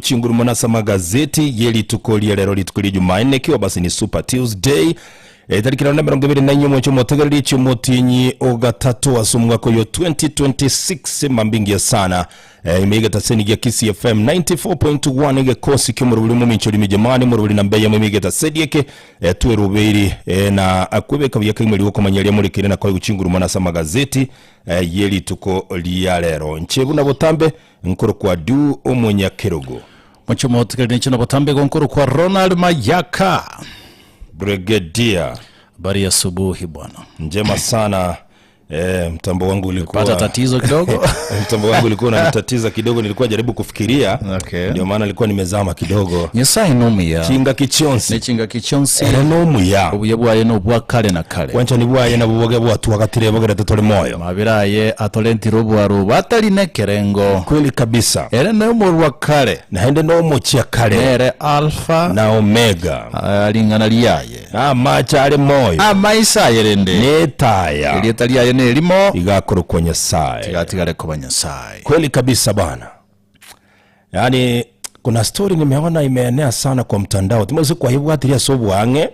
Chinguru mono ase amagazeti ye rituko ria rero rituko ria Jumanne kiwa basi ni Super Tuesday etariki rero na 24 omwechi omotegereri chiomotinyi ogatato ase omwaka oyo 2026 mambingia sana eh, ime egetaseni gia Kisii FM 94.1 egekosi kiomorobori omominchori mijemani morobori na mbeya mwime egetaseni eke eh, twerobeiri eh, na akwebeka buya kaimeri gokomanya ria morekire na koigwa chinguru mono ase amagazeti eh, ye rituko ria rero nche buna botambe Nkorokwa Du omonyakerogo. Mochie omotigareri ninche nobotambe igo nkorokwa Ronald Mayaka. Brigadier. Habari ya asubuhi bwana. Njema sana. Eh, mtambo wangu ulikuwa Pata tatizo kidogo. mtambo wangu ulikuwa unanitatiza kidogo, nilikuwa jaribu kufikiria. Okay. Ndio maana nilikuwa nimezama kidogo. Nyasaye nomuya. Chinga kichonsi. Nechinga kichonsi. Ere nomuya. Obuya bwaye nobwa kare na kare. Bwanchani bwaye nabwo boge bwatwagatire bogerete tore moyo. Amabera aye atorentire obwaro obo atari nekerengo. Kweli kabisa. Ere nomorwa kare. Naende nomochia kare. Nere Alfa na Omega. Ring'ana riaye. Na amache are moyo. Amaiso aye rende. Netaya. Erieta riaye nerimo. Iga akorokwa Nyasae. Tiga atigare koba Nyasae. Kweli kabisa bana. Yaani kuna story nimeona imeenea sana kwa mtandao. Timanyeti kwaibwatirie ase obwang'e.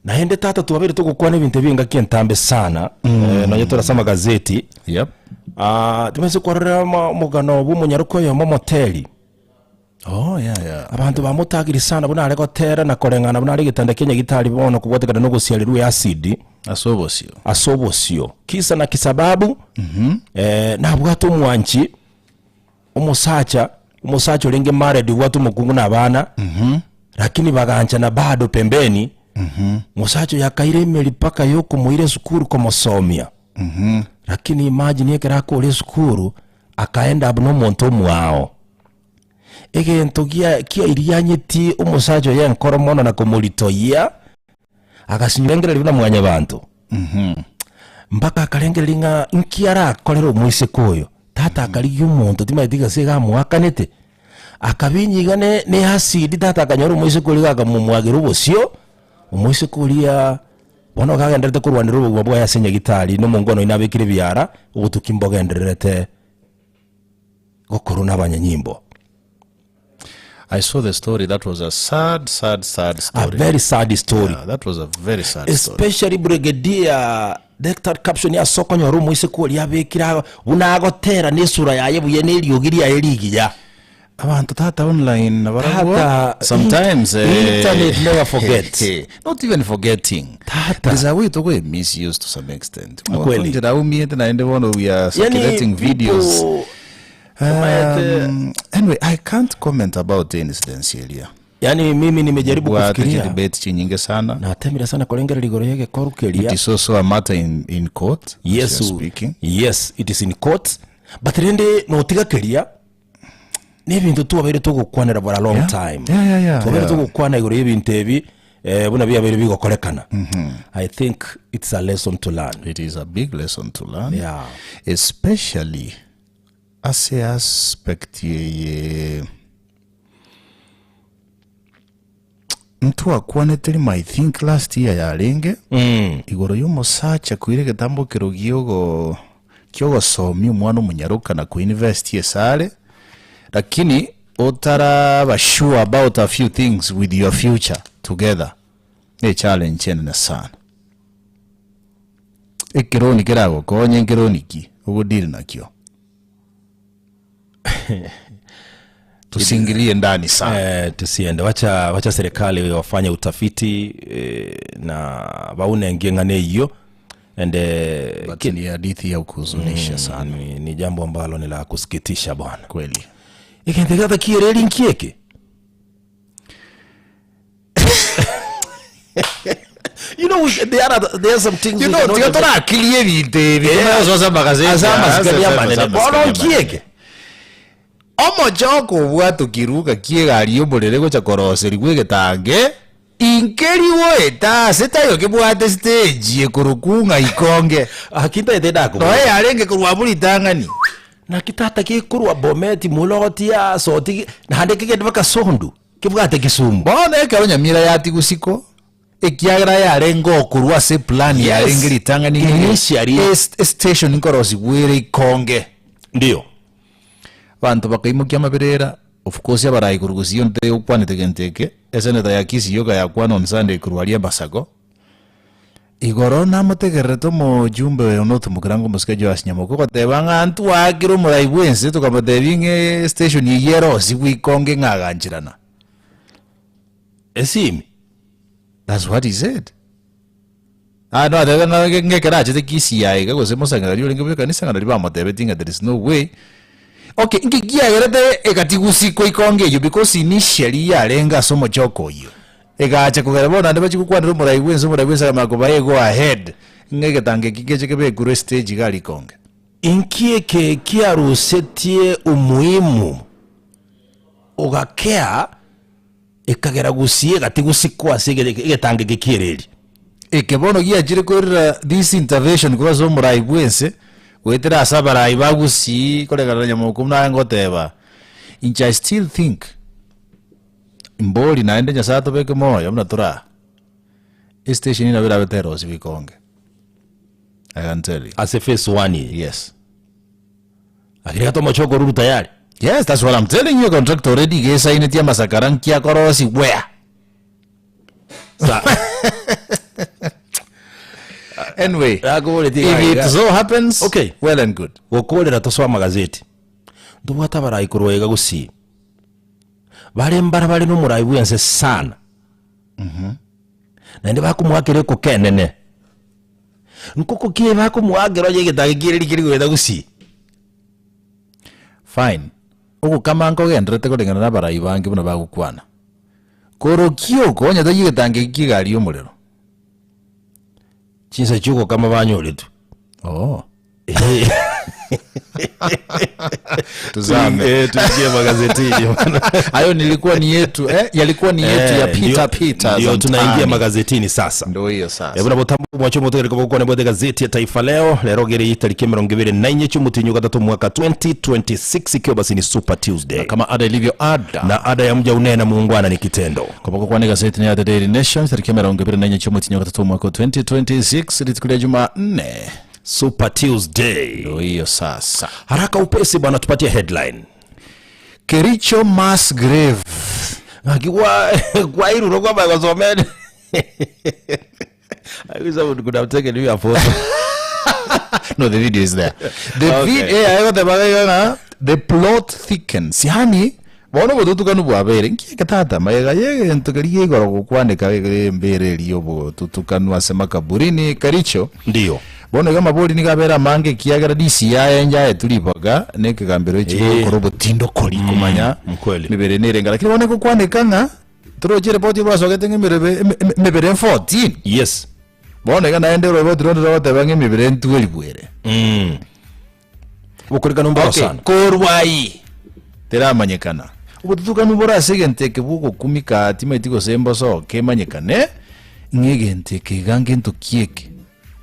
Naende tata twabeire togokwana ebinto ebi engaki entambe sana. Eh, nonye tore ase amagazeti. Yep. Ah, timanyeti kwarorera omo- omogano bwa omonyaroka oyomo omoteri. Oh, yeah, yeah. Abanto bamotagiri sana buna are gotera na koreng'ana buna are egetanda kia nyagitari bono kobwatekana nogosiarerwa easidi Ase obosio. ase obosio. Kisa na kisababu eh, nabwate omwanchi omosacha omosacha orenge married obwate omokungu na abana lakini baganchana bado pembeni mosacha oyo akaira emeri mpaka yokomoira esukuru komosomia lakini imagine ekero akore esukuru akaenda buna omonto omwao egento gia kiairianyetie omosacha oyo enkoro mono na komoritoyia agasinywa buna mwanyabanto mpaka akarengereria ng'a nki arakorere omoiseke oyo, tata akarigia omonto timanyeti gose iga amoakanete, akabinywa iga ne ne acid tata akanyora omoiseke oria iga akamomwagera obosio, omoiseke oria bono iga agendererete korwanera obogima bwaye ase nyagitari na omongono oyio nabekire ebiara, obotuki mbogendererete gokorwa na abanyanyimbo. I saw the story. That was a sad, sad, sad A story. very sad story. Yeah, that was a very sad story. Especially Brigadier Dr. Caption ase okonyora omoiseke oria abekire ago buna agotera na esura yaye buya na eriogi riaye rigiya. Abanto tata online nabarabwo Tata, sometimes eh, internet never forgets. not even forgetting Tata. There's a way to go misuse to some extent Kweli. Ngira umiete naende bono we are Yani, circulating videos people- Omaete- Um, anyway, I can't comment about the incidents area. Yani mimi nimejaribu Bwate kufikiria debate chinyinge sana. natemire sana korengereria igoro y'egekoru It keria is also a matter in, in court. as we are yes speaking. yes it is in court but rende notiga keria nebinto twabeire togokwanera for a long Yeah. time Yeah, yeah, yeah, twabeire yeah. togokwana igoro y'ebinto ebi eh, buna biabeire bigokorekana i think it's a lesson to learn It is a big lesson to learn. Yeah. Especially ase aspect eye ntwakwanete rimo I think last year yarenge mm. igoro y'omosacha koira egetambokero giogo kiogosomia omwana omonyaroka na koinvest esare lakini otaraba sure about a few things with your future together ne challenge enene sana Ekeroni keragokonye nkeroni ki ogodeal nakio? Tusiingilie ndani sana. Eh, tusiende wacha, wacha serikali wafanye utafiti eh, na baunengie ng'ana eyio and eh, But ni hadithi ya kuhuzunisha sana ni, ni jambo ambalo ni la kusikitisha bwana kweli. egento giatakiereri nkieke you know we, there are there are some things You we know, cannot tiga just- torakirie ebinto ebi Yeah. Ase amagazeti Ase amasikani ase amanene. amasikani Bono amanene. nkieke Omochoko obwatokirwe gaki egari y'omorere gocha koroserigwa egetange, inkeri goeta ase taiyo kebwate stage ekorokwa ng'a ikonge. Aki ntaete ndakobora. Noe yarenge korwa abwo ritang'ani. Naki tata gekorwa Bomet, Mulotia, Sotik, naende kegende mpaka Sondu, kebwate Kisumu. Bono ekero Nyamira yatigwa isiko, ekiagera yarenge okorwa ase eplan Yes. yarenge ritang'ani ng'a Initially. es- estation nkorosigwa ere ikonge. Ndio. Abanto bakaimokia amaberera. Of course abarai korwa gusii onde okwanete gento eke, esenator ya Kisii yoka yakwana on Sunday korwa aria Masago, igoro namotegererete omojumbe oyo North Mugirango omosike Joash Nyamoka ogoteba ng'a ntwakire omorai bwense tokamotebia ng'a estation eyio ere osigwe ikonge ng'a agancherana. Esimi. That's what he said. Ah, no atebete ng'a ng'a ekero achete Kisii aye iga gose mosangereria orenge bw'ekanisa ng'a nario bamotebetie ng'a there is no way. Okay, nki kiagerete egatigusikwa ikongo eyio because initially yarenge ase omochoko oyio. Egacha kogera bono naende bachie gokwanera omorai bwense, omorai bwense akamanya kobae go ahead ng'a egetango eki keche kebekwe estage iga aria ikonge. Inki eke kiarusetie umuhimu ogakea Ekagera gusii egati-gusikwa ase egetango eke ki'ereri. Eke bono giachire koirera this intervention korwa ase omorai bwense goetera ase abarai ba gusii korekana na nyamoko buna aye ngoteba inche I still think mbori naende nyasaye atobeke moyo buna tore aa estation nabo erabe terosiwe ikonge I can tell you. Ase phase one eye. Yes. Lakini gati omochie okoruru tayari. Yes, that's what I'm telling you, contract already iga esaineti amasakara nki akorosi where? Sa Anyway, Nakoboretie iga if it iga. so happens, Okay. well and good. Gokorera tosoe amagazeti. Ntobwate abarai korwa iga gusii. Bare mbara bare nomorai bwense sana. Naende bakomoakera ekoka enene. Nkoko ki bakomoakera onye egetage kiere rikeri goeta gusii. Fine, ogokama nkogendererete koreng'ana nabarai bange buna bagokwana. Korokia oko onye taiyo egetango eki ki'egari y'omorero. Chinsa chi'ogokama banyoretwe. Oo. Tuzame. Eh, tuingie magazetini bwana. Hayo nilikuwa ni yetu eh? Yalikuwa ni yetu ya Eh, Peter ndio- Peter ndio za tunaingia mtaani. magazetini sasa. Ndio hiyo sasa. Ebuna botambo mwacho motogereka bokwane bwete gazeti ya Taifa Leo lero gere itariki emerongo ibere na inye chi'omotienyi o gatato mwaka 2026 ikiwa basi ni Super Tuesday Kama ada ilivyo ada. na ada ya mja unena muungwana ni kitendo. Koboko kwane gazeti ya The Daily Nation tariki emerongo ibere na inye chi'omotienyi o gatato mwaka wa 2026 rituko ria Jumanne. Super Tuesday. Ndio hiyo sasa. Haraka upesi bwana, tupatie headline. Kericho mass grave. Ng'aki kwa kwairuro kwamanya gosomera. I wish someone could have taken you a photo. No, the video is there. The Okay. video, eh, aye goteba iga ng'a the plot thickens. Yani bono obotutukanu bwabeire nki eke tata magega ya egento keria gia igoro gokwaneka embera eria obotutukanu ase makaburini Kericho. Ndio. Bono iga amabori nigo abere amange ekiagera DCI enye aetwe ribaga na ekegambero echi Eh. gokora obotindokori komanya mkweli. mibere nerenge lakini bono egokwaneka ng'a toroche erepoti basogete ng'a emerebe eme- eme- emebere 14 Yes. bono iga naende oroboti ronde rogoteba ng'a emebere 12 ere Mm. Obokorikanu mboro Okay, sana. korwa aye teramanyekana obotutukanu bore ase egento eke bw'ogokumika timaeti gose mbosoke kemanyekane ng'a egento eke iga ngento ki eke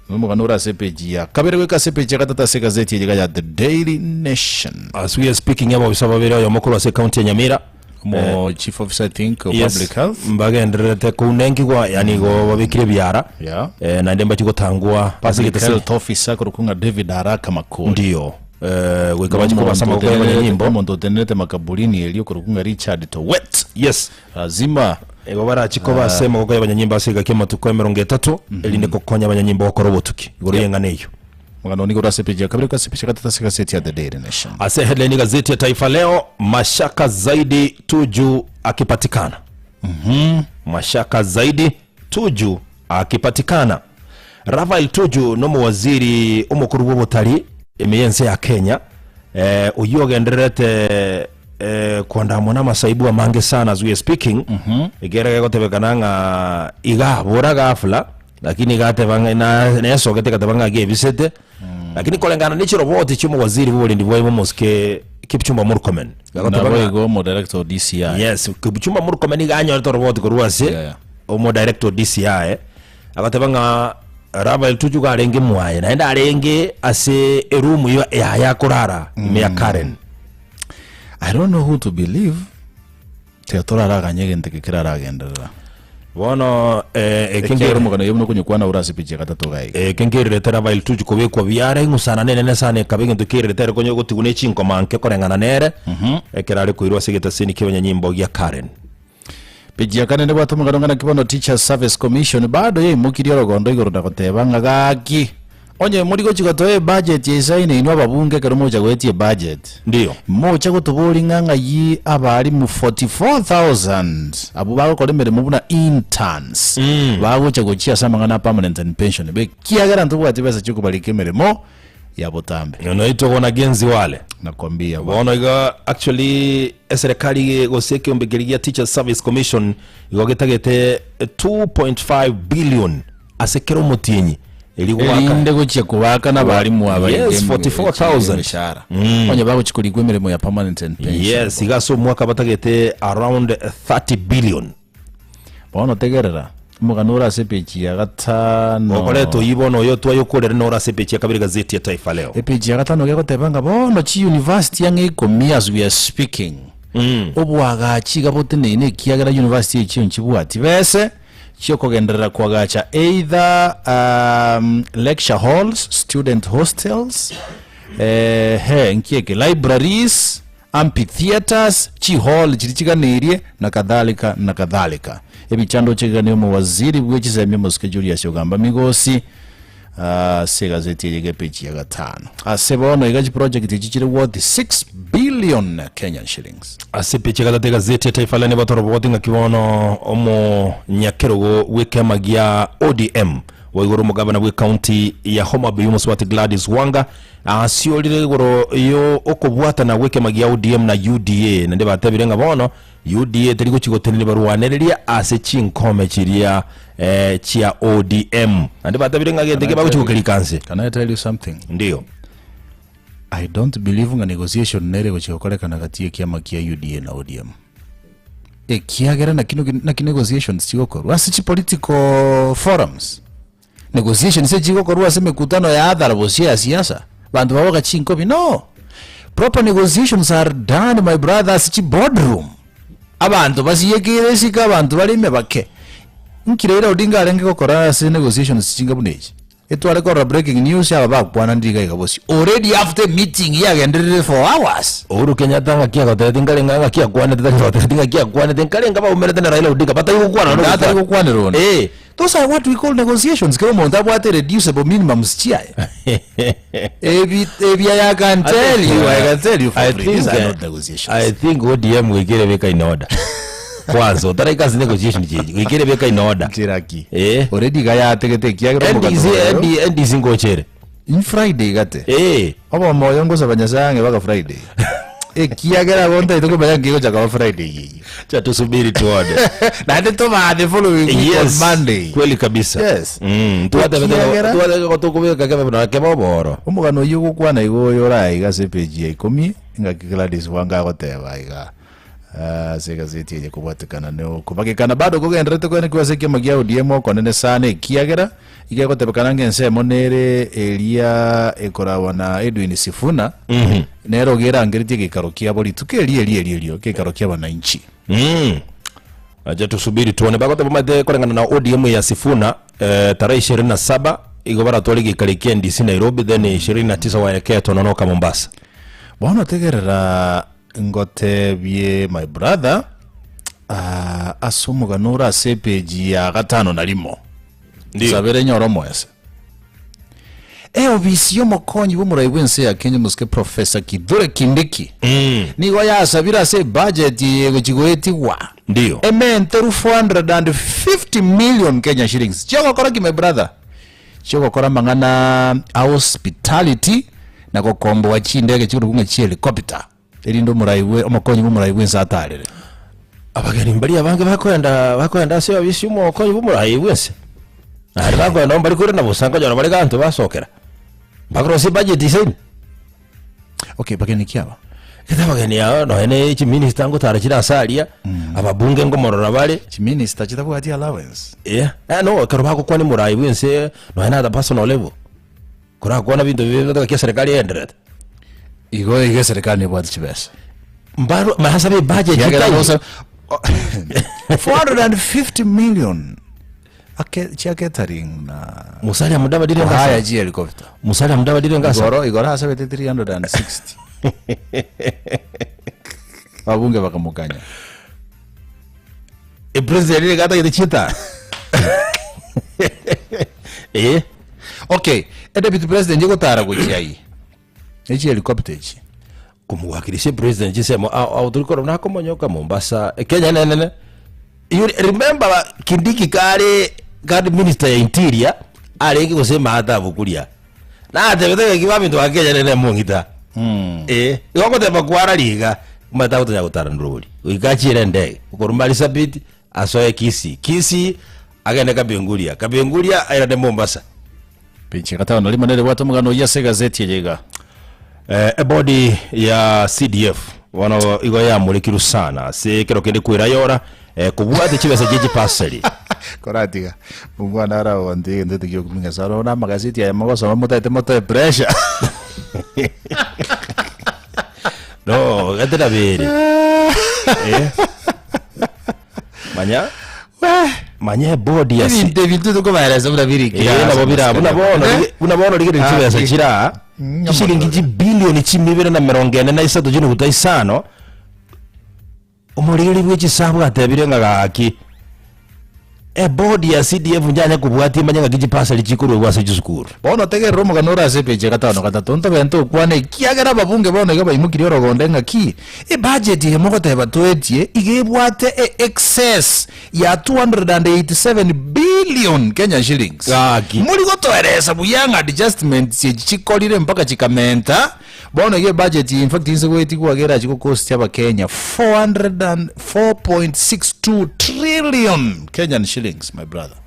Nomogano ore ase epeji ya kabere goika ase epeji ya gatato ase egazeti eye iga ya The Daily Nation. As we are speaking ababisa babere oyomo korwa ase ekaunti ya Nyamira Omo chief officer I think of Yes, public health. mbagendererete kounengigwa yani igo babekire ebiara Yeah. eh, naende mbachi gotangwa ase Public egetese health officer korokwa ng'a David Araka Makori. ndio eh, goika bachi kobasa amaboko ya abanyanyimbo Omonto otenerete makaburini erio korokwa ng'a Richard Towet. yes Lazima Igo barachi koba ase amaboko y'abanyanyimbo ase egaki y'amatuko emerongo etato, erinde gokonya abanyanyimbo gokora obotuki igoro y'eng'ana eyio. Omogano nigo ore ase epeji ya kabere goika ase epeji ya gatato ase egaseti ya The Daily Nation. Ase headline gazeti ya Taifa Leo, mashaka zaidi Tuju akipatikana. Mashaka zaidi Tuju akipatikana. Raphael Tuju nomowaziri omokuru bw'obotari ime y'ense ya Kenya eh, oyio ogendererete eh, kwandamwa namasaibu amange sana as we are speaking ekere gegotebekana ng'a iga abora ghafla lakini iga ateba ng'a na- nesogete egateba ng'a gebisete lakini korengana ne chiroboti chi'omowaziri bw'oborendi bwa omosike Kipchumba Murkomen gagoteba ng'a Naboigo omo director o DCI. Yes, Kipchumba Murkomen iga anyorete oroboti korwa ase Yeah, yeah. omo director o DCI Agateba ng'a Rafael Tuju iga arenge mwaye, naende arenge ase eroom ya- yaye akorara ime ya Karen. I don't know who to believe. Tiga toraraganye egento eke keraragenderera. Bono eh, eke Ekiagera nge- omogano oyo buna okonyokwana ore ase epeji ya gatato iga iga. eke nkererete Rafael Tuju kobekwa biara eng'usana nenene sana ekaba egento kererete ere konya gotigwa ne chinkoma nke koreng'ana nere ekero are koirwa ase egetaseni ki'abanyanyimbo gia Karen. Peji ya kane nebwate omogano ng'a naki bono Teachers Service Commission bado yaimokirie orogondo igoro na goteba ng'a gaki onye mori gochi gotoa ebudget ya isaine inwe ababunge ekero mogocha goetia ebudget Ndiyo. moche gotoboria ng'a ng'ai abarimu 44,000 abwo bagokora emeremo buna interns bagocha gochia ase amang'ana a permanent and pension ekiagera ntobwati besa chiokobarika emeremo ya botambe. Naitwe gona genzi wale. Nakwambia bwana. Bono iga actually eserekari gose ekeombe keria gia Teachers Service Commission igo getagete 2.5 billion ase kera omotienyi eri goaka Erinde gochia kobaka na abarimu aba Yes, ege- 44,000. emeshahara. Onye bagochia korikwa emeremo ya permanent and pension. Yes, iga ase omwaka batagete around 30 billion. Bono tegerera, omogano ore ase epeji ya gatano. Okoreta oyio bono oyo twayokorera nore ase epeji ya kabere gazeti ya Taifa Leo. Epeji ya gatano gegoteba ng'a bono chiuniversity ang'e ikomi as we are speaking obwagachi iga boteneine ekiagera university echio nchibwati bese chiokogenderera koagacha either um, lecture halls, student hostels, eh, nki eke libraries amphitheatres, chihall chiria chiganeirie, na kadhalika na kadhalika. Ebichando chigani omowaziri bwe chisemi omosike Julius Ogamba Migosi ase egazeti eye gepeji ya gatano. Ase bono iga chiproject echi chire worth 6 billion Kenyan shillings. Ase epeji ya gatato egazeti ya Taifa Leo nibatorobogoti ng'aki bono omonyakerogo bw'ekeama gia ODM boigoro omogabana bw'ecounty ya Homa Bay omosubati Gladys Wanga Asiorire igoro yo okobwatana gw'ekiama gia ODM na UDA, naende batebire ng'a bono UDA teri gochia gotenenia barwanereria ase chinkome chiria chia ODM. Naende batebire ng'a gento eke bagochia gokerika nse. Can I tell you something? Ndiyo. I don't believe ng'a negotiation nere egochia gokorekana gati y'ekiama kia UDA na ODM. Ekiagera naki naki negotiations chigokorwa ase chipolitical forums. Negotiations echigokorwa ase emekutano ya hadhara gose ya siasa, banto bagoaka chinkobi no. Proper negotiations are done my brother ase chi boardroom. Abanto basiyekeire isiko abanto bare ime bake. Nki Raila Odinga arenge gokora ase negotiations chinga buna echi? Etware korora breaking news aba bakwananire iga iga bosio. Already after emeeting yagenderire for hours. Uhuru Kenyatta ng'aki agotebeti nkare ng'a ng'aki akwanete tari gotebeti ng'aki akwanete nkare nga baumerete na Raila Odinga batari gokwana no Ndatari gokwana. gokwanera onde. Eh. Those are what we call negotiations. Kera omonto abwate reducible minimums chiaye. Ebi ebi I can tell you, I can tell you for I free. think, These are eh, not negotiations. I think ODM goikere beka in order. Kwanza otaraika ase negotiation chichi goikere beka in order. Chiraki. Eh. Already iga yategete ekiagera NDC omogato oyo. ND NDC ngochere. In Friday gate. Eh. Obomo oyo ngosaba Nyasaye ang'e baka Friday. Ekiagera abwo ntaete komanya nki egocha koba Friday eyio. Cha tusubiri tuone. Naende toba the following week on Yes. Monday. Kweli kabisa. Yes. Mm, twatebete Ekiagera- twatebete gotokobeka kebe buna kebe oboro. Omogano oyio ogokwana igo oyo oraye iga ase epeji ya ikomi, engaki Gladys Wanga agoteba iga ase egazeti eye kobwatekana na okobagekana bado kogendererete koenekigwa ase ekiama gia ODM okonene sana ekiagera iga egotebekana ng'a ensemo nere eria ekoragwa na Edwin Sifuna nere ogerangeretie egeikaro kiabo rituko erio erio erio erio egeikaro kia abananchi. Acha tusubiri tuone bagoteba omanyete koreng'ana na ODM ya Sifuna eh, tarehe 27 igo baratware egeikaro ekia NDC Nairobi then 29 waelekea Tononoka Mombasa. Bono tegerera Ngotebie my brother ah, ase omogano ore ase epeji ya gatano na rimo Ndiyo. nsabere nyore omoese eofisi y'omokonyi bw'omorai bw'ense ya Kenya omosike Professor Kithure Kindiki nigo yasabire ase ebudget eye egochi goetigwa Ndiyo. ementeru 450 million Kenya shillings chiogokora ki my brother chiogokora amang'ana a hospitality na gokomboa chindege chikorokwa ng'a chihelicopter erinde omorai bwe omokonyi bw'omorai bw'ense atarere. Abageni mbaria abange bakoenda bakoenda ase obisi y'omokonyi bw'omorai bw'ense. Naende bakoenda mbari korenda bosa nkonyora bare ganto basokera. Bakorosia ebudget isaine. Okay, bageni ki aba? Gete abageni aba nonya ne chiminister ngotara chire ase aria, ababunge ngomorora bare. Chiminister chitabwati allowance. Yeah. Eh, no, ekero bagokwana omorai bw'ense nonya na at a personal level. Korakwana binto bibe gaki eserekari egendererete. Igo iga eserekari nebwate chibesa. Mbaro masabe ebudget Kiagera chitaiyo. bosa. 450 million ake chia catering na Musalia Mudavadi renga haya asa. chi helicopter Musalia Mudavadi renga asa. igoro igoro asabete 360 babunge bakamukanya E president ile gata gete chita. Eh. Okay, e deputy president egotara gochia aye echi helicopter echi Komowakilisha president chisemo au au turikoro nakomonyoka Mombasa e Kenya nenene. You remember Kindiki kare kare minister ya interior arenge gose maata abukuria. Natebete gaki baminto ba Kenya nene mong'ita. Eh, igo ngoteba kwara riga omanyete agotonya gotara nrori. Goika achiere endege okorwa Marsabit asoe Kisii, Kisii agende Kapenguria, Kapenguria airane Mombasa. Picha gatano rimo nere bwate omogano oyio ase egazeti eye iga. Eh, ebodi ya CDF bono igo yamorekirwe sana ase ekero kende kwerayora eh, kobwate chibesa chie chipaseri. Koratiga omwana aragonte egento gete giokumenya sana bono amagazeti aya mogosoma motaete motoe pressure. No, gete nabere. Eh. Manya manya ebodi ya C- Ebinto ebinto tokobaeresa buna biri Eh, nabo bira buna bono buna bono rigereria Ah, chibesa ki- chira Mm, chishilingi nyamotore. chibilioni chimibere na emerongo ene na isato chinuguta isano omorigereria bwe chisabu atebire ng'a gaki ebodi ya CDF njanye kobwatia manye ng'aki chipasari chikorwegwa ase chisukuru. Bono tegerera omogano ore ase epeji ya gatano gatato, ntobente okwane, ekiagera ababunge bono iga baimokirie orogonde ng'aki ebudget eye mogoteba toetie iga ebwate e excess ya 287 billion Kenya shillings. Gaki. Mori gotoeresa buya ng'a adjustments echi chikorire mpaka chikamenta, bono iga ebudget eye in fact inse goetigwa iga erachi gocost abakenya 404.62 trillion Kenyan shillings my brother.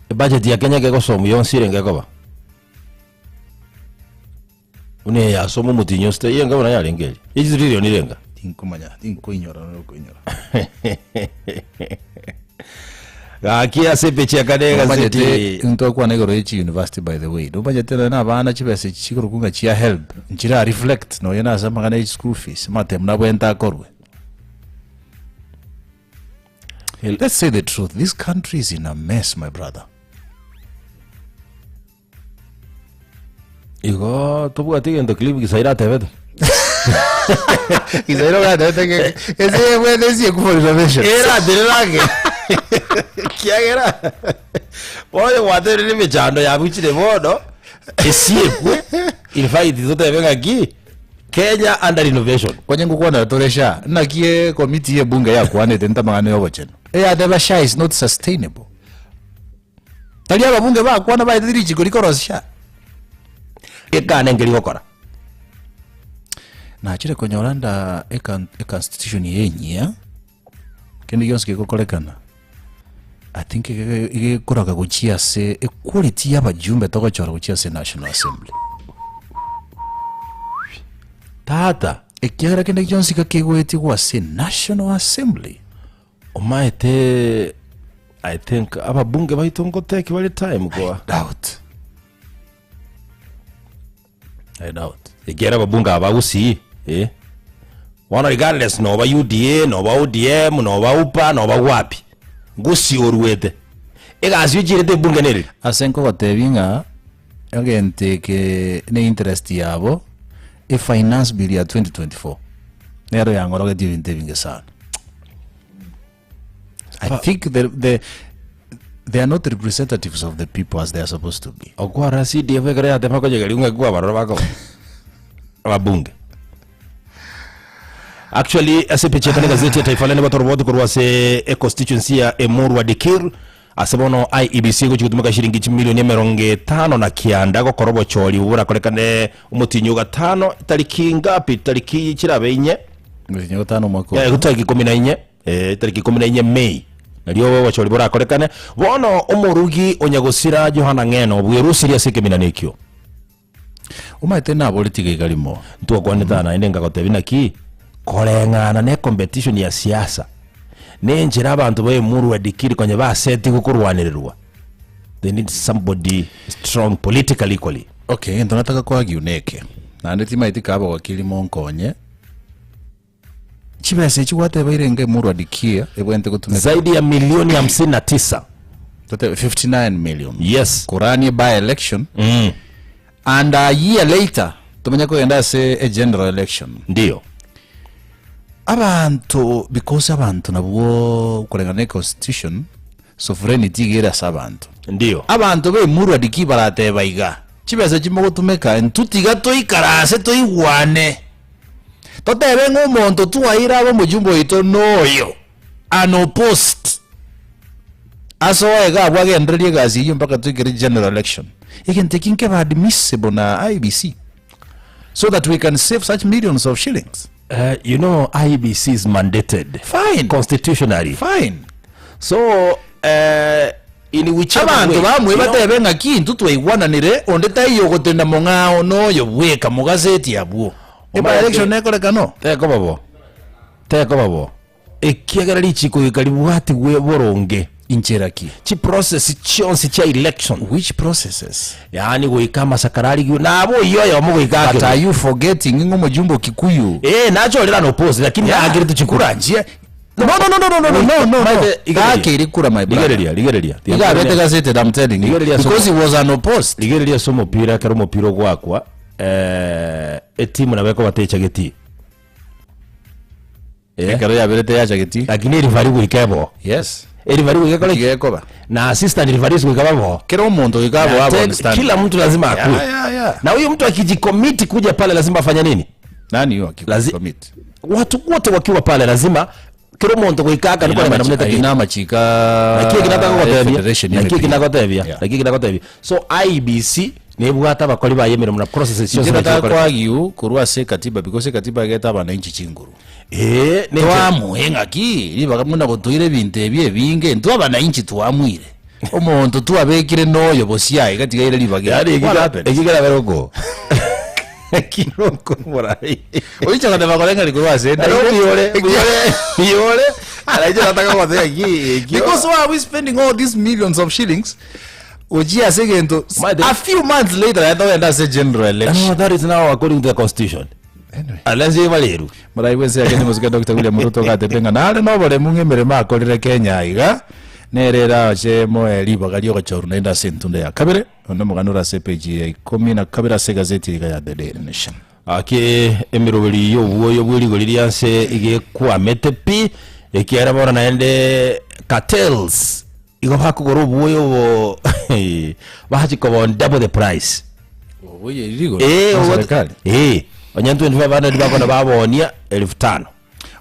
Ebudget ya Kenya gegosomwa yonsi erenge ekoba buna eye yasomwa omotinyi osete eyenga buna yarenge eria ye chitrillion irenga. Tinkomanya, tinkoinyora nore okoinyora. Gaki ase epeji ya kane Nomanyete egazeti ntokwana igoro ye chiuniversity by the way nomanyete nonya na abana chibesa echi chikorokwa ng'a chia helb nchira reflect nonya na ase amang'ana ya school fees amatemu nabwenerete akorwe. Let's say the truth this country is in a mess my brother. Igo tobwati egento Cliff Gisairo atebete. Gisairo gatebete ng'e ese ebwate ase ekufa reservation. Eratererage kiagera bono gwaterire emechando yabuchire bono esiekwe in fact totebe ng'aki Kenya under renovation. Konye ngokwanera tore SHA, naki ekomiti ye bunge yakwanete ntamang'ana ya obochenu. Eyateba SHA is not sustainable. Tari ababunge bakwana baetete richiko rikorosia SHA. Gekane nkeri gokora. Nachire konyora nda eka econstitution eye enyia, kende gionsi kegokorekana, I think iga igekoraga gochia ase equality ya abajumbe togochora gochia ase National Assembly. Tata. Ekiagera kende gionsi iga kegoetigwa ase National Assembly. Omaete I think ababunge baito ngoteki bare time koa. Doubt. I doubt. Ekiagera ababunge aba bagusii eh, bono regardless noba UDA, noba ODM, noba UPA, noba wapi, gusii oruete, egasi ochiirete ebunge nereri? Ase nkogotebia ng'a egento eke ne interest yabo, e finance bill ya 2024 nero yang'orogetie ebinto ebinge sana. I think the, the, they are not representatives of the people as they are supposed to be. Okwarora CDF ekero yatema konyegeria ng'aki kwabarora bakoba ababunge. Actually ase epicha ekane gazeti ya Taifa Leo nigo toroboti korwa ase econstituency ya Emurua Dikirr ase bono IEBC egochi gotumeka shilingi chimilioni emerongo etano na kianda gokora obochori obwo borakorekane omotienyi o gatano tariki ngapi tariki chirabe inye Omotienyi o gatano omwaka Eh, oyo. tariki ikomi na inye eh, tariki ikomi na inye May nario obochori borakorekane bono omorugi o nyagosira Johana Ng'eno bwerusirie ase ekeminano ekio. Omanyete naboretie gaiga rimo. Ntwakwanete aa naende nkagotebia naki koreng'ana ne competition ya siasa na enchera abanto ba Emurua Dikirr konya basetigwe korwanererwa they need somebody strong politically equally. Okay, egento nataka koargue neke, naende timanyeti kabe ogokiri monkonye. Chibesa echi gwateba irenge Emurwa Dikia ebwenerete gotumeka? Zaidi ya milioni hamsini na tisa. Totebe 59 million. Yes. Koranie by election. And a year later tomenye kogenda ase a general election. Ndio. Abanto because abanto nabwo koreng'ana ne constitution sovereignty iga ere ase abanto. Ndio. Abanto ba Emurwa Dikii barateba iga, chibesa echi mogotumeka intwe tiga toikaranse toigwane. Totebe ng'a omonto twaire abe omojumbe oito noyo unopposed asoe iga abwo agendererie egasi eyio mpaka toikere general election. Egento eki nkebe admissible na IEBC so that we can save such millions of shillings. Uh, you know IEBC is mandated Fine. constitutionally. Fine. So uh, in whichever Abanto way, bamwe you know, batebe ng'aki intwe twaigwananire, onde taiyo ogotenda mong'ao noyo bweka mogaseti abwo. Omanyete- Eba-election ekoreka no. Tekoba bo. Tekoba bo. Ekiagera richiko goika ribwatigwe boronge. Inchera ki? Chiprocess chionsi chia election. Which processes? Yaani goika amasakara arigwe nabo oyio oyomo goika But akerwe. are you forgetting ng'a omojumbe o Kikuyu Eh, nachorera no oppose lakini Yeah. naakerete chikura. Kura njia No no no no no no no no no. Maete, igereria. Gakeire kura my brother. Rigereria, rigereria. Iga abete gazeted I'm telling you. Rigereria Because he somo. was unopposed. Rigereria ase omopira ekero omopira ogwakwa eh, etimu nabo ekoba techageti. Eh, Ekero yaberete yachageti. Lakini erifari goika ebo. Yes. Erifari goika ekore ki? Gekoba. Na assistant referees goika babo. Kera omonto goika abo Na abo ten- on stand. Kila mtu lazima akue. Yeah, yeah, yeah. Na huyu mtu akijikomiti kuja pale lazima afanye nini? Nani huyo Lazi- akicommit? Watu wote wakiwa pale lazima kila omonto goika aka niko na mneta Aina amachika Naki eki nataka gotebia Federation naki eki y'emepira. nagotebia Yeah. naki eki nagotebia so IEBC nebwate abakori baye emeremo na processes chionsi Inche nataka nachikore kwagiu korwa ase ekatiba because ekatiba egete abananchi chinguru eh nenche twamoe ng'aki ribaga buna gotoire ebinto ebi ebinge intwe abananchi twamoire omonto twabekire noyo bosia iga tiga aire ribaga yaani eri. What ekika happened? ekikera beroko ekiroko morai Oicha goteba koreng'ani korwa ase enda Ero ire. miyore miyore miyore araiche nataka gotebia ki ekio Because why are we spending all these millions of shillings gochia ase egento Maete- a few months later naende togenda ase general election No, that is now according to the constitution. Anyway. Unless ibareru. Morai bwense ya Kenya mosike Dr. William Ruto gatebe ng'a nare noboremu ng'a emeremo akorire Kenya iga nere erache moe ribaga riogochorwa naende ase entunda ya kabere. Onde omogano ore ase epeji ya ikomi na kabere ase egazeti iga ya The Daily Nation. Ake emeroberi y'obwoyo bwe rigori ria nse iga ekwamete pi, ekiagera bono naende cartels igo bakogora obwoyo obo bachi koba on double the price. Oboyeri rigori Eh, na obo- serikali. eh, onye 2500 bakona babonia elfu tano.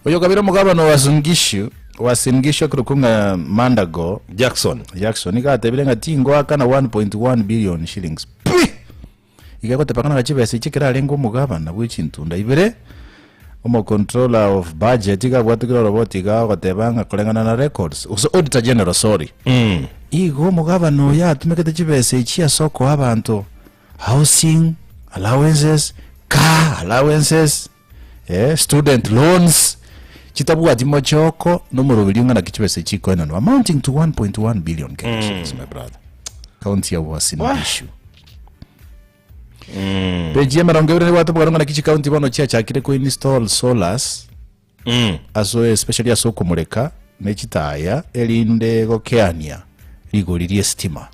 Oyo kabere omogabana o Uasin Gishu, Uasin Gishu akorokwa ng'a Mandago Jackson. Jackson iga atebire ng'a tingoakana 1.1 billion shillings pi! Iga egoteba ng'a chibesa echi ekero arenge omogabana bwe chintunda ibere, omocontroller of budget iga abwate kera oroboti iga agoteba ng'a koreng'ana na records, gose auditor general sorry, igo omogabana oyo atumekete chibesa echi ase okoa abanto housing allowances, car allowances, eh, student loans, chitabwati mochoko na omoroberio ng'a naki chibesa echi chikoenanwa amounting to 1.1 billion Kenya shillings my brother. County ya Uasin Gishu. Page ya emerongo ebere nebwate omogano ng'a naki chikaunti bono chiachakire koinstall solars ase especially ase okomoreka ne chitaya erinde gokeania rigori ri'esitima.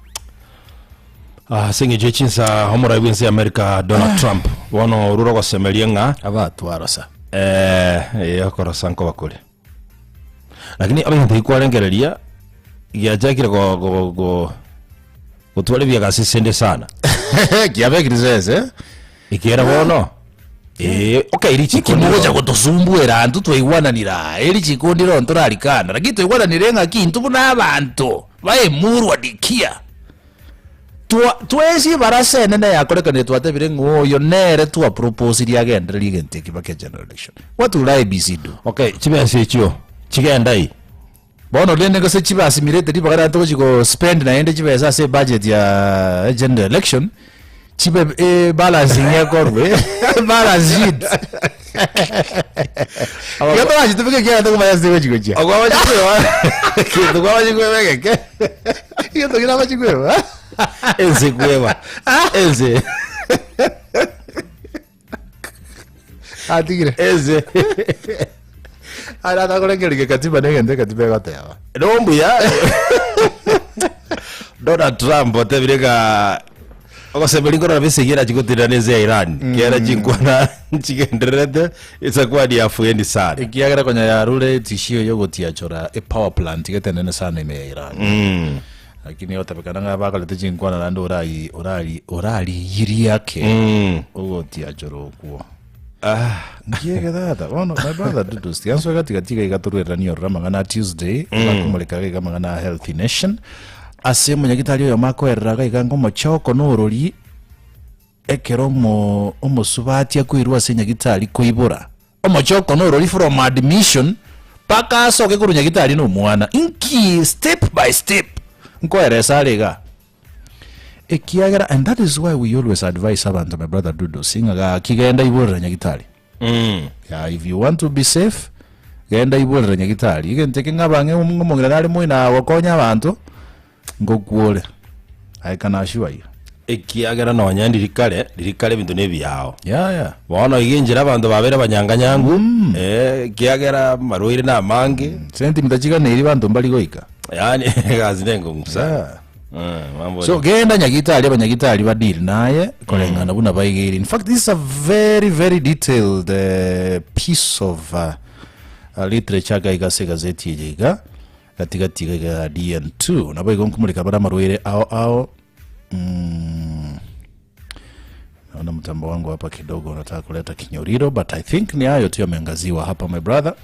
Ase eng'encho ye chinsa omorai bw'ense ya America Donald Trump bono orure ogosemeria ng'a Abatwarosa. eh, eh, okorosa nkoba kore. Lakini ebinto ebi kwarengereria giachakire go go go gotwara ebiagasi sende sana. Kiabekire sese. Ekiagera bono eh, okay richiko Niki mogocha ndiro. gotosumbuera intwe twaigwananire aa, eri richiko ndiro ntorarikana, lakini twaigwananire ng'aki intwe buna abanto baemurwa dikia. Twa twensi ebarasa enene yakorekanire twatebire ng'a oyo nere twaproposirie agendererie egento eke mpaka egeneral election. What will IEBC do? Okay, chibesa echio chigenda ii. Bono rende gose chibaasimirete ribaga riaye togochi go spend naende chibesa ase ebudget ya general election, chibe eh, balancing ekorwe balance sheet. Igo torachitumeke ekiagera tokomanya ase togochi gochia. Kinto kwabachi kweba egeke. Egento kere abachi kweba. Ense kweba. Ense. Atigire. Ense. Ara atakorengereria katiba na egento ekatiba egoteba. Nombuya Donald Trump otebire ng'a ogosemeria nkorora besegi erachi gotenena na ense ya Iran kera chinkwana nchigendererete etakuwa ni afueni sana. Ekiagera konya yarure etishio yogotiachora epower plant getenene sana ime ya Iran. Lakini egotebekana ng'a bakorete chinkwana naende orai orari orarigirie ake ogotiachora okwo. Nkiege tata, bono my brother Dudu, tiga nsoe gati gati iga iga torwereranie ororo amang'ana a Tuesday, bakomoreka iga iga amang'ana a Healthy Nation. Ase omonyagitari oyomo akoerera iga iga ng'omochoko norori ekero omo omosubati akoirwa ase nyagitari koibora. Omochoko norori from admission mpaka asoke korwa nyagitari na omwana. Inki step by step nkoeresa are igaa. Ekiagera and that is why we always advise abanto my brother Dudos ng'a gaki genda iborera nyagitari. Yeah, if you want to be safe genda iborera nyagitari. Egento eke ng'a abang'e omong'ina nare moino agokonya abanto ngokwore. I can assure you. Ekiagera nonya ndiri kare, riri kare ebinto nebiao. Yeah, yeah. Bono iga enchera abanto babere abanyanganyangu, eh, ekiagera amarwaire namange, Centimeter chiganeiri banto mbari goika. yaani egasi nenkong'u sana. Yeah. Eh, mambo So genda nyagitari abanyagitari ba deal naye koreng'ana buna baigeire. In fact this is a very very detailed uh, piece of uh, uh, literature iga iga ase egazeti eye iga gatigati iga iga DN2 nabo igo nkomoreka bare amarwaire ao ao mm. Naona mtambo wangu hapa kidogo unataka kuleta kinyoriro but I think ni hayo tu yameangaziwa hapa my brother.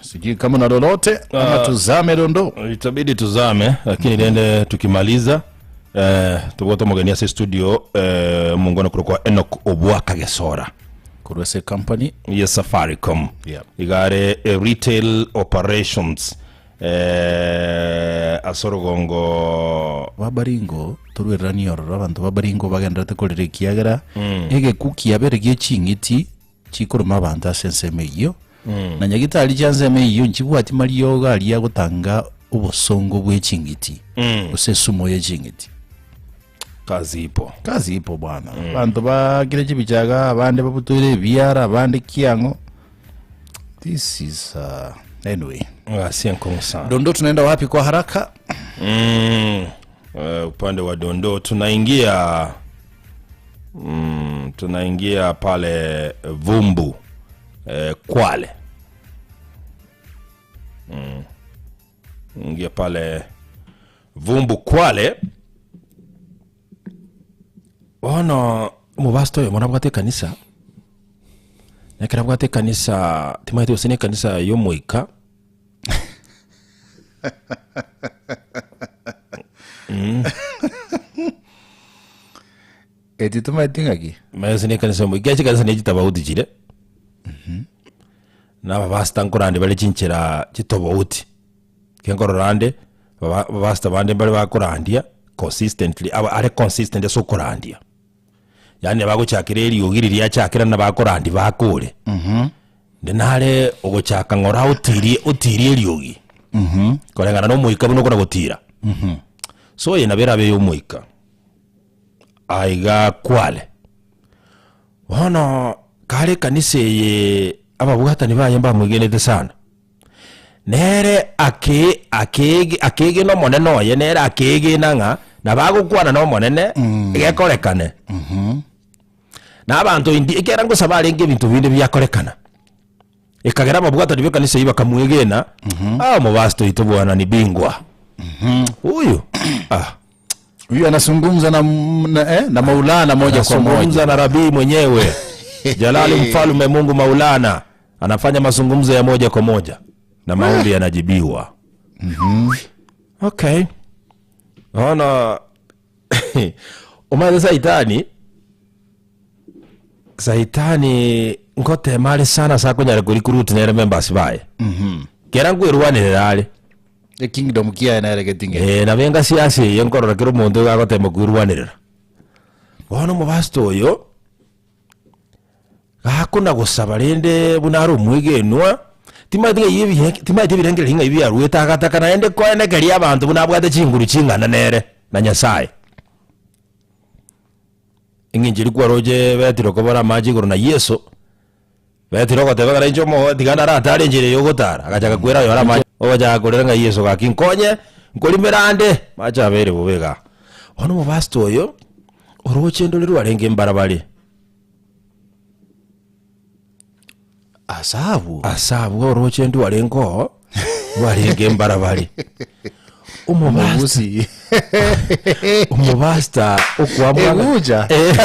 Sijui kama na lolote ama tuzame dondoo. Itabidi tuzame lakini rende tukimaliza eh, tobwate omogeni ase studio eh, omongwana korokwa Enoch Obwaka Gesora Korwa ase company ye Safaricom Yeah. igare eh, retail operations eh, ase orogongo Babaringo torwereranie ororo abanto babaringo bagendererete korera ekiagera egeku kiabere gie ching'iti chikoroma abanto ase ensemo eyio, na nyagitari chia ensemo eyio nchibwati mariogo aria agotanga obosongo bwe ching'iti, gose esumo ye ching'iti. Kazi ipo. Kazi ipo bwana. Abanto bakire chibicha iga, abande babutoire ebiara, abande kiang'o. This is uh, anyway. Gasi enkong'u sana. Dondoo tunaenda wapi kwa haraka? Mm, eh, upande wa dondoo tunaingia mm, tunaingia pale Vumbu eh, Kwale mm, ingia pale Vumbu Kwale bono omopastor oyomo nabwate ekanisa na ekero abwate ekanisa timanyeti gose na ekanisa ya omoika Eti tomaeti ng'aki? Manya gose na ekanisa ya omoika ekiagera chikanisa ne chitofauti chire na abapastor nkorande bare chinchera chitofauti. Ekero nkorora ande, aba abapastor bande mbare bakorandia consistently, aba are consistent ase okorandia. Yaani bagochakera eriogi riria achakera na bakorandia bakore. Nde nare ogochaka ng'ora otirie otirie eriogi, koreng'ana na omoika buna okona gotira. So eye nabo erabe ya omoika, aiga kware. Bono kare ekanisa eye ababwatani baye mbamwegenete sana. Nere ake ake akegena Omonene oye, nere akeegena ng'a nabo agokwana n'Omonene gekorekane. Na abanto indi ekero ngosaba arenge ebinto binde biakorekana, ekagera ababwatani b'ekanisa eyio bakamwegena, ah omopastor oito bwana ni bingwa. Huyu ah. Huyu anazungumza na, na, eh, na Maulana moja kwa moja. Anazungumza na rabii mwenyewe Jalali mfalme Mungu Maulana anafanya mazungumzo ya moja kwa moja na maombi yanajibiwa. Okay. Naona omanyete saitani saitani ngotema are sana ase akonyara korecruit nere members baye. Kera nkwerwanerera are. Ekingdom kiaye nere getinge. Eh, nabo engasi ase eye nkorora kera omonto iga agotema kwerwanerera. Bono omopastor oyo, gakona gosaba rende buna are omwegenwa, timanyeti ng'a ebi timanyeti ebirengererio ng'a ebi biarwete agataka naende koenekeria abanto buna abwate chinguru ching'ana nere na Nyasaye. Eng'encho eria kwaroche Petero kobora amache igoro na Yeso. Petero ogoteba ng'a nainche omo tiga naratare enchera eye ogotara, agachaka kwera oyore amache, ogachaka korera ng'a Yeso gaki nkonye, nkorimera ande, amache abeire bobe igaa. Bono omopastor oyo, oroche ndore rwarenge mbarabare. Ase abwo. Ase abwo oroche ndwarenge oo, rwarenge mbarabare. Omopastor Omogusi. omopastor okwamua ng'a- Egucha. Eh.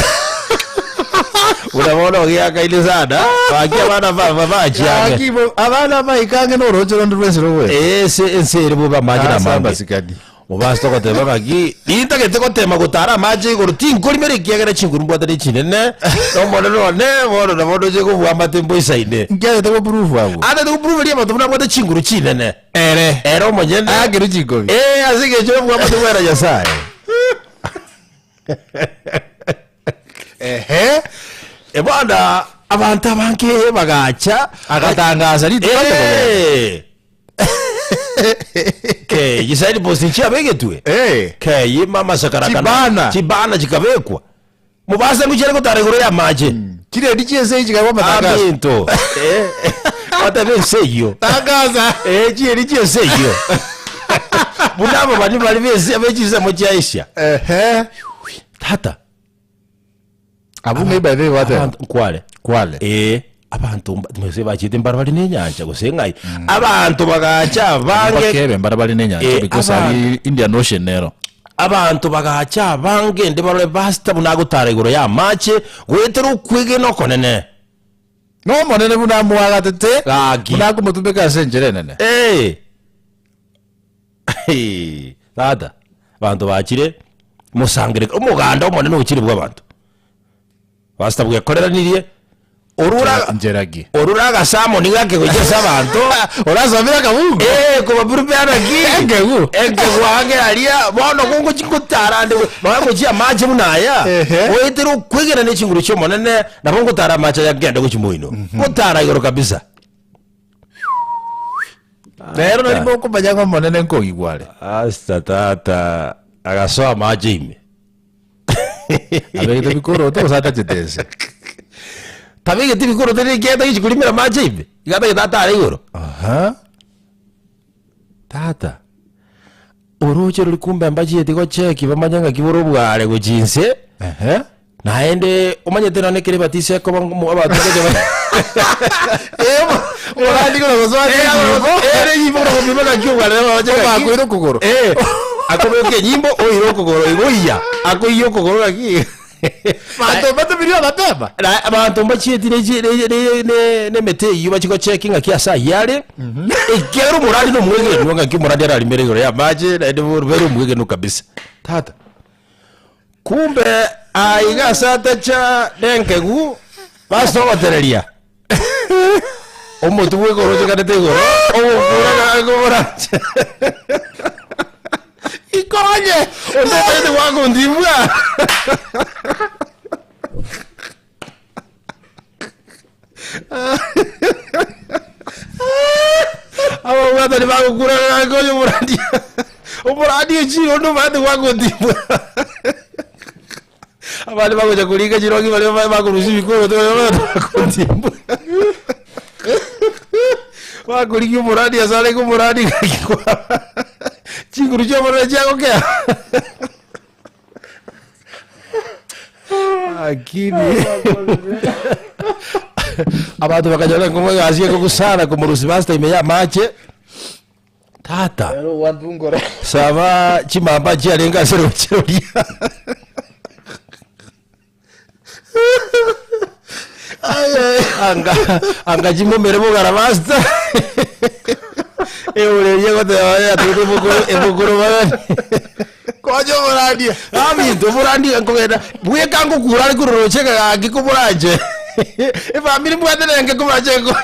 Buna bono ogiakaine sana, gaki abana ba- ba- bachiange. Gaki bo- abana baika ang'e na oroche ronde rwensi rogoeta. Eh, ase ense ere bobe amache Ase namange. amasikani. Mobasete goteba ng'aki, Nintagete gotema gotara amache igoro, tinkorimera ekiagera chinguru mbwate nechinene, na Omonene one bono nabo ndoche kobua amate mboisaine. Nki agete goprove abwo? Atagete goprove riamato buna abwate chinguru chinene. Ere. Ere omonyene. Aakerwe chinkobi. Ee, ase eng'encho yobua amate bwera Nyasae. Ehe. E bono abanto abange bagacha Agatangasa rituko ande kogenda. Eh. Kei, chisign post nchiabegetwe. Eh. Kei, mama sakarakana. Chibana. Chibana chikabekwa. Mobasa ngochiare gotara igoro y'amache. Chiredi chi'ense eyi chikaba amatangaso. Aminto. Eh. Otebe ense eyio. Tangaza. Eh, chieri chi'ense eyio. Buna abo baria bari b'ense b'echisemo chia Asia. Ehe. Tata. Abwo ng'ai by the way gwateba? Abanto nkware. Kwale. Ee, abanto mba- gose bachete mbara bari nenyancha gose ng'ai. Abanto bagacha abange. Bakebe mbara bari nenyancha Eh, because aba- ari Indian Ocean nero. Abanto bagacha abange ende barore pastor buna agotara igoro y'amache, goetera okwegena okonene. Nomonene buna amoagatete, Gaki. buna akomotumeka ase enchera enene. Ee. Tata, abanto bachire mosangereka, omoganda omonene ochire bw'abanto. Pastor bwekoreranirie, orure Nchera ki? orure agasamoni gake gochia ase abanto. Orasomire akabungo? Eh, kobaprepare naki? Enkegu. Enkegu ake aria, bono gongochi gotara ande, nonya gochia amache buna aya, Ehe. goetera okwegena ne chinguru chia Omonene, nabo ngotara amache aya ngende gochia moino. Gotara igoro kabisa. Rero nari mokomanya ng'a Omonene nkogigwa are. Pastor tata agasoa amache ime. Abegete bikoroto gose atachete ense. Tabegeti bikoroto riri ekiagera tagochi korimera amache ime, iga atagete atare igoro. Aha. Tata, oroche rori kumbe mbachieti gocheki bamanye ng'aki bore obware gochia inse. Ehe. Naende omanyete nonya ekero ebatiso ekoba ng'o abanto ngocha ba Omorandi kore gosoa ase enyimbo. Ere enyimbo kore gopima ng'aki obware bache ng'aki. Obakoire okogoro. Eh, akobeka enyimbo oire okogoro igo oiya, akoiya okogoro ng'aki. Banto mbatomirie obateba. Na abanto mbachieti ne chi- ne- ne- ne- nemete eyio bachie gocheki ng'aki ase ayio are, ekiagera omorandi na omwegenwa ng'aki omorandi ararimere igoro y'amache naende bore omwegenwa kabisa. Tata. Kumbe aiga ase atacha nenkegu basogotereria omotwe bwekorochekanete igoro ogokura gakoborache Ikonye! onde omanyete gwakontibwa Ababwatani bagokura gaka oyo omorandi omorandi ochire onde omanyete gwakontibwa abande bagocha korika chirongi baria ba- bakorusia ebikoroto baria omanyete gwakontibwa bakorigia omorandi ase arenge omorandi gaki kwa chinguru chia omonene chiagokea. Lakini abanto bakanyora enkongo egasi ekogusana komorusia pastor ime y'amache tata saba chimamba chiarenge ase roche roria anga anga chimomere bogara pastor eoreria egoteba yatugete emokoro emokoro bagani Konya omorandia. Aminto omorandia nkogenda bweka ngokura are korwa roche gaki komoranche efamiri mbwate nenge komoranche nko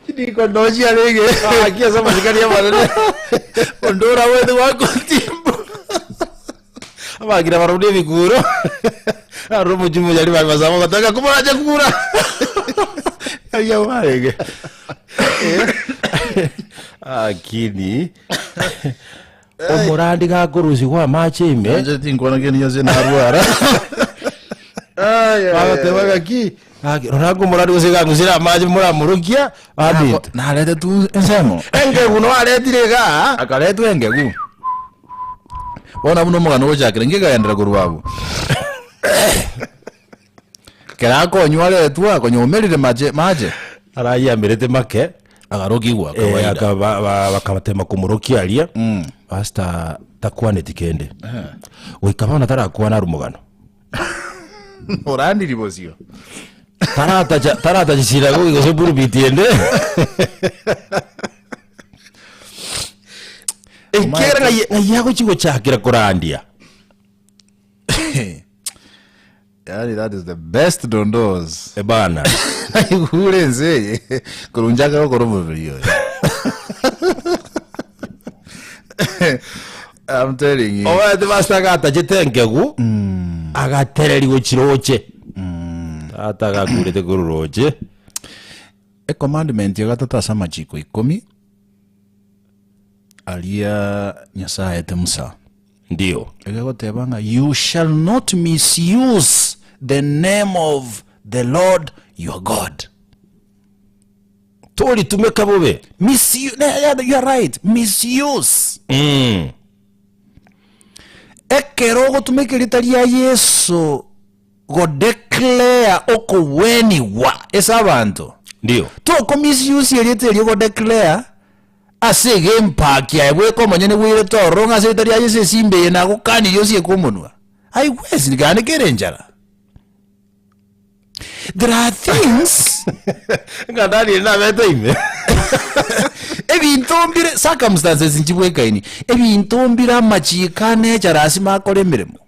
Chidiko ndochi arenge. Gaki ase amasikani amanene Onde orabwate gwakotimbu. Abakira barobwo na ebikuro aroro omochie omochari bare basaba ogotaka komoranche kura Aria barenge. Lakini omorandi gakorusigwa amache ime Inche tinkwana kende gionsi narwara. bagoteba ng'aki. Gaki, rora nkomorari gose iga ng'usire amache moramorokia, abinte. Naretetwe ensemo. Engegu no aretire igaa. Akaretwa engegu. Bono buna omogano ogochakera, inki kegagendera korwa abwo? Kera akonywa aretwa, konya omerire mache mache. Arayiamerete make, Akarokigwa eh, kawaida. aka- ba- ba- bakabatema komorokia aria, pastor takwaneti kende. Goika bono tarakwana arwe omogano. Orandiri bosio. Taratacha taratacha sinagogi gose pulpit ende. Ekiagera ng'ai ng'ai agochi gochakera korandia. Yaani that is the best dondos. Ebana. Naigure ense eye korwa nchake gokora omobere oyo. I'm telling you. Omanyete pastor agatachete enkegu, agatereri gochia roche. Tata agakurete korwa roche. Ecommandment ya gatato ase amachiko ikomi aria Nyasaye aete Musa. Ndio. Egegoteba ng'a you shall not misuse the name of the Lord your God. Toritumeka bobe. Misuse, yeah, you are right. Misuse. Mm. Ekero ogotumeka erieta ria Yeso godeclare okogwenigwa ase abanto. Ndio. Toko misuse erieta erio godeclare ase egempa kiaye bweka omonyene bweirete ororo ng'a ase erieta ria Yeso esimba eye nagokanirie osieke omonwa. Aigwesi gane kere enchara. There are things Ng'a Daniel nabete ime. ebinto mbire circumstances nchibwekaini, ebinto mbire amachiko ane echara asime akore emeremo.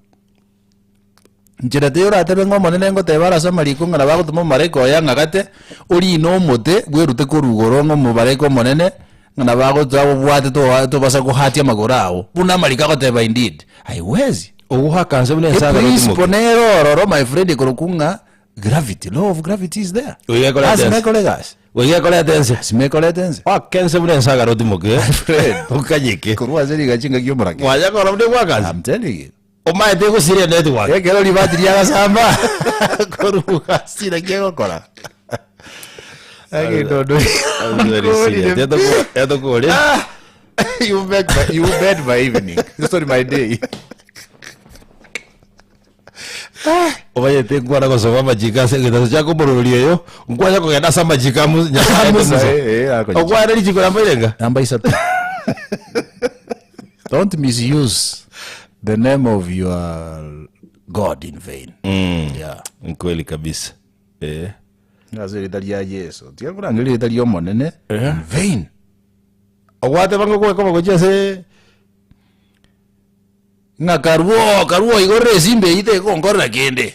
Nchera teiyo oratebe ng'a Omonene ngoteba are ase amariko ng'a nabo agotoma omomalaika oye ang'agate, orine omote bwerute korwa igoro ng'a omomalaika omonene, ng'a nabo agocha agobwate toa tobasa kohatia amagoro ao, buna amariko agoteba indeed, haiwezi. Ogoaka nse buna ensaga Eprinciple rotimoke. nere ororo my friend ekorokwa ng'a gravity, law of gravity is there. Goika ekorete Lazima ense. ekore egasi. Goika ekorete ense. Lazima ekorete ense. Oake ense buna ensaga rotimoke. friend. Okanyeke. Korwa ase rigachi engaki y'omorake. Mwanya korora buna egwaka nse. I'm telling you. Omaete egosiria network. Ekero ribati riagasamba korwa gasi naki egokora. Egento Etokore. you make my, you made my evening. Sorry, my day. Omanyete nkwana gosoma amachiko ase egetaso chia komororia oyo, nkwacha kogenda ase amachiko a Musa, Nyasaye aete Musa, Musa. eh, eh, akonye. Okwane richiko namba irenga? Namba isato. Don't misuse the name of your God in vain. Yeah. Nkweli kabisa. Eh. Ase erieta ria Yeso. Tiga korangeria erieta ria Omonene in vain. Ogwateba ng'a ogwekoma gochia ase Ng'a karuo, karuo igorere esimba eyio tegonkorera kende.